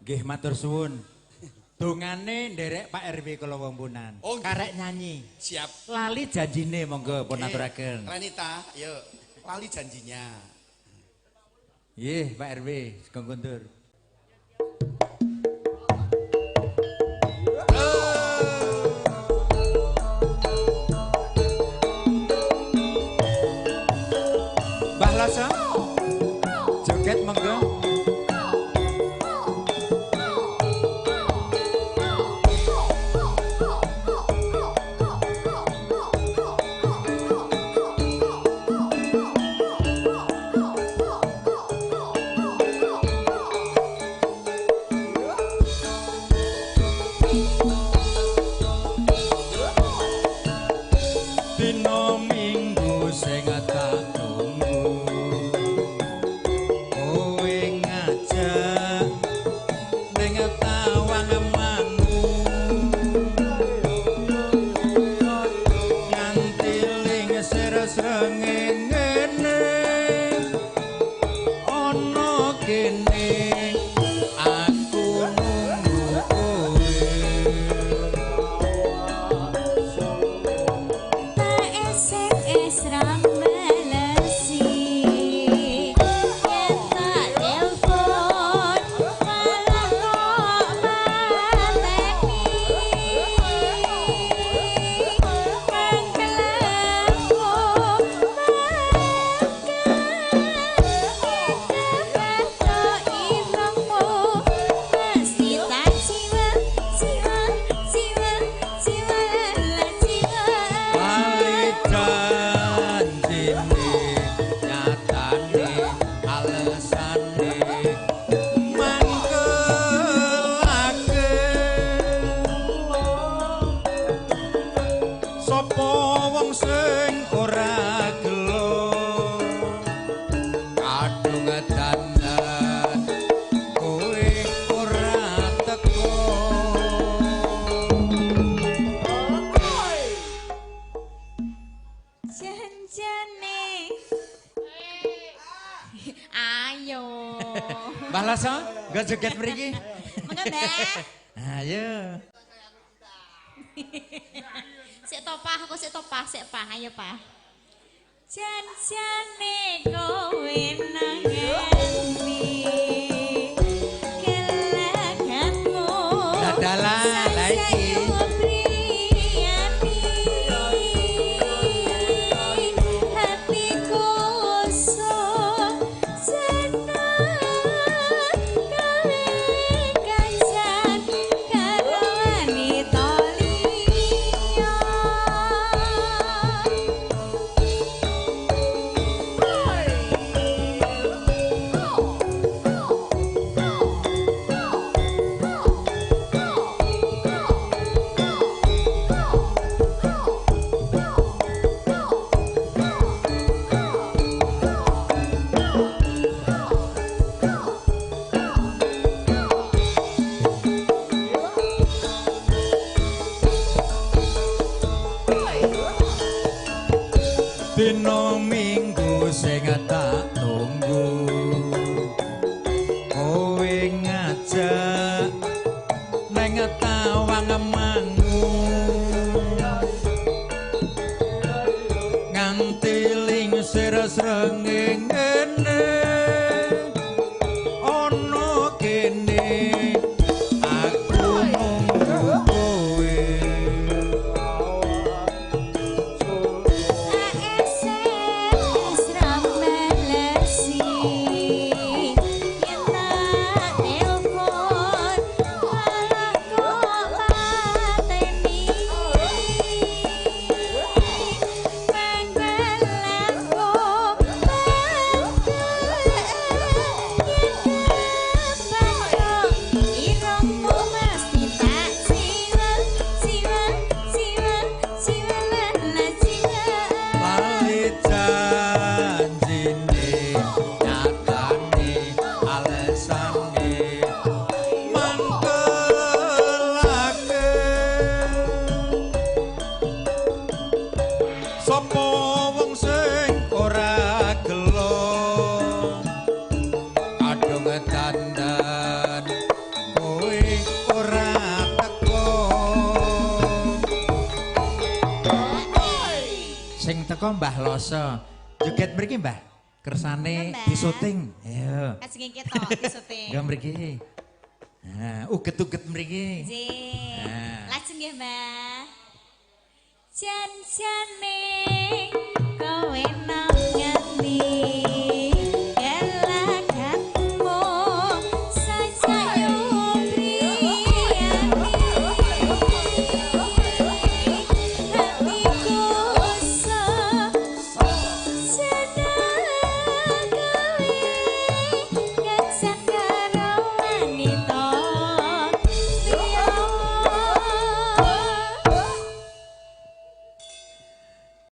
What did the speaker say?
Nggih matur suwun. Dongane nderek Pak RW kula wombunan. Oh, karek nyanyi. Siap. Lali janjine monggo pun aturaken. Renita, yuk. Lali janjinya. Nggih, Pak RW, sugeng kundur. Mbah Loso. Joget monggo. Dina Minggu sing tak tunggu, kowe ngajak ning Tawang Mangu, nganti lingsir srengenge ana kene aku nunggu kowe. Mbah Loso, nggo joget mriki. Monggo, Mbah. Ayo. Sik to, Pah, aku sik to, Pah, sik Pah, ayo Pah. Jan-jane kowe nang endi? Kelakanmu. Dadalah lha iki. Dina Minggu sing tak tunggu, kowe ngajak nang Tawang Mangu, nganti lingsir srengenge ana kene aku nunggu kowe. Telepon malah kok teko Mbah Loso. Joget mriki Mbah. Kersane disuting. Ayo. Kajenge ketok disuting. Nggih mriki. Nah, uget-uget mriki. Nggih. Nah. Lajeng nggih, Mbah. Jan-jane kowe nang